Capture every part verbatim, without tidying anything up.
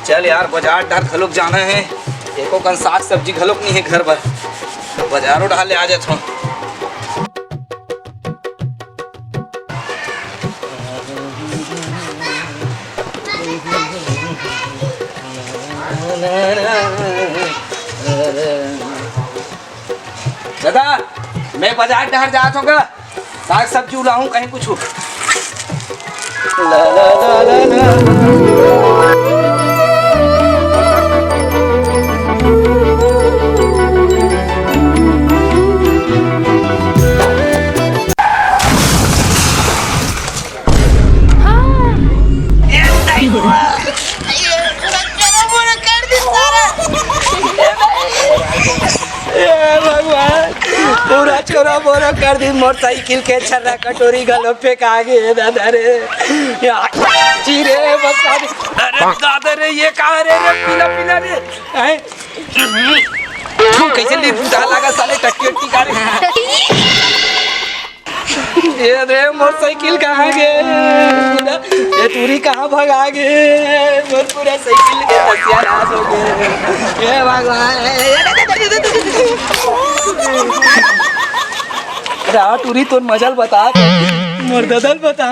चल यार, बजार डहर घलोक जाना हे, एको कन साग सब्जी घलोक नइ हे घर बर, बजारो डहर ले आ जाथों। दादा, मैं बजार डहर जात हों गा, साग सब्जी उलाहूं कहीं कुछु। ए भगवान, पूरा चोरा बोरा कर दिस, मोर साइकिल के छर्रा कटोरी घलो फेंका गे, दादा रे। या, जी रे, बस आ गे। अरे दादा रे, ये का रे, रे, पीला, पीला रे। हैं? तू कैसे निर्बुद्धा लगा साले, टट्टी, टट्टी का रे। ये रे, मोर साइकिल कहाँ गे? ये टूरी कहाँ भगा गे? मोर पूरा साइकिल के तसिया नाश हो गे। हे भगवान। रा टूरी, तोर मजा ल बता, मोर ददा ल बता।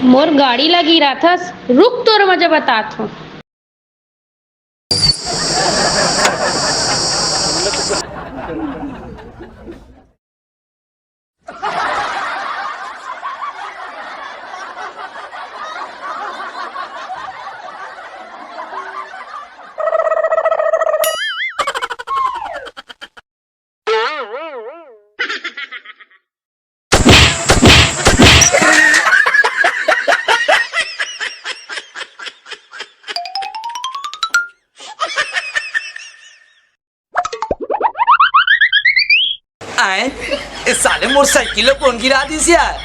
मोर गाड़ी ला गिराथस, रुक तोर मजा बतात हों। आए, ए साले मोर साइकिल ल कोन गिरा दिस यार?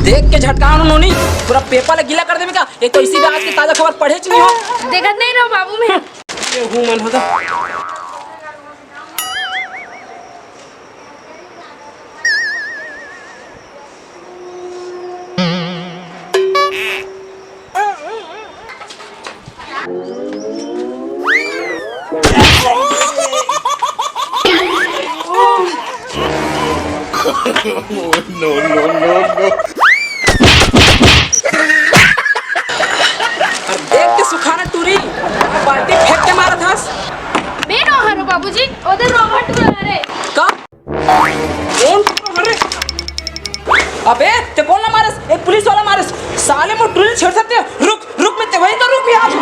देख के झटका नोनी, पूरा पेपर ला गीला कर देबे का? एक तो इसी बात की ताजा खबर पढ़े च नहीं हो। देखत नहीं रहो बाबू मैं। ये हूँ मन होता। No, no, no, no। अब देख के सुखाना टूरी, बाल्टी फेंक के मारत हस। मैं नो हरो बाबूजी, ओदे रोबोट को हरे। का? कौन? अरे, अबे, ते कौन ला मारस? एक पुलिस वाला मारस। साले मोर टूरी छेड़ सकते हैं। रुक, रुक, मैं ते वहीं तो रुक यार। रुक।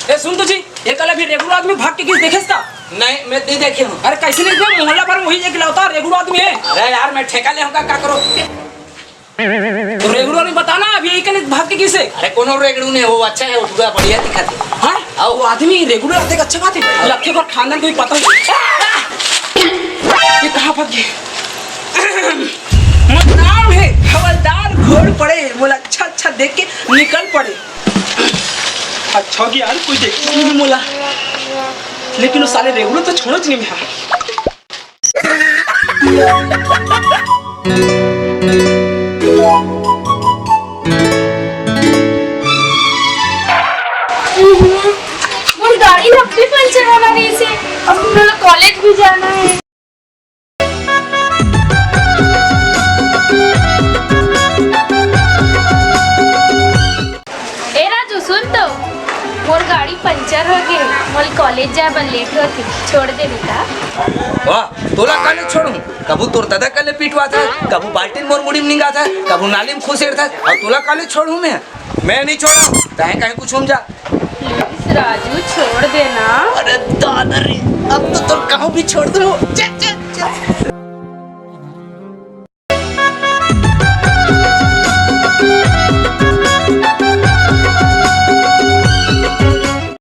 ए, सुन तो जी, ये कल अभी रेगुलर आदमी भाग के गिस देखेस का? नहीं, मैं नहीं देखे हूँ। अरे कैसे नहीं देखे? मोहल्ला भर में वही एक लौता रेगुलर आदमी है। अरे यार, मैं ठेका ले हूँ का, का करो? तो रेगुलर आदमी बता ना, अभी यही कने भाग के गिस हे? अरे कोनो रेगुलर नहीं, वो अच्छा है, वो पूरा बढ़िया दिखा दे। हाँ? और वो आदमी रेगुलर आते का अच्छा बात है। लक्के पर खानदान कोई पता नहीं। ये कहाँ भाग गए? मोर नाम हे पड़े, मोला अच्छा अच्छा देख के निकल पड़े। अच्छा हो गया यार, कोई देखे नहीं मोला, लेकिन वो साले रेगुलर तो छोड़ो नहीं मैं। मोर गाड़ी अब भी पंचर होना रहिसे, अब मोला कॉलेज भी जाना है। ए राजू, सुन तो, मोर गाड़ी पंचर हो गे, मोर कॉलेज जाए बर लेट होथे, छोड़ दे बेटा। वाह, तोला काले छोड़ूं? कभू तोर ददा काले पिटवाथे, कभू बाल्टी ल मोर मुड़ी म निंगाथे, कभू नाली म खुसेड़थे, अउ तोला काले छोड़ूं मैं? मैं नहीं छोड़ा, तैं कहीं कुछ हम जा। प्लीज राजू, छोड़ देना। अरे दादा रे, अब तो तोर कहूं भी छोड़ दूं। चल, चल, चल।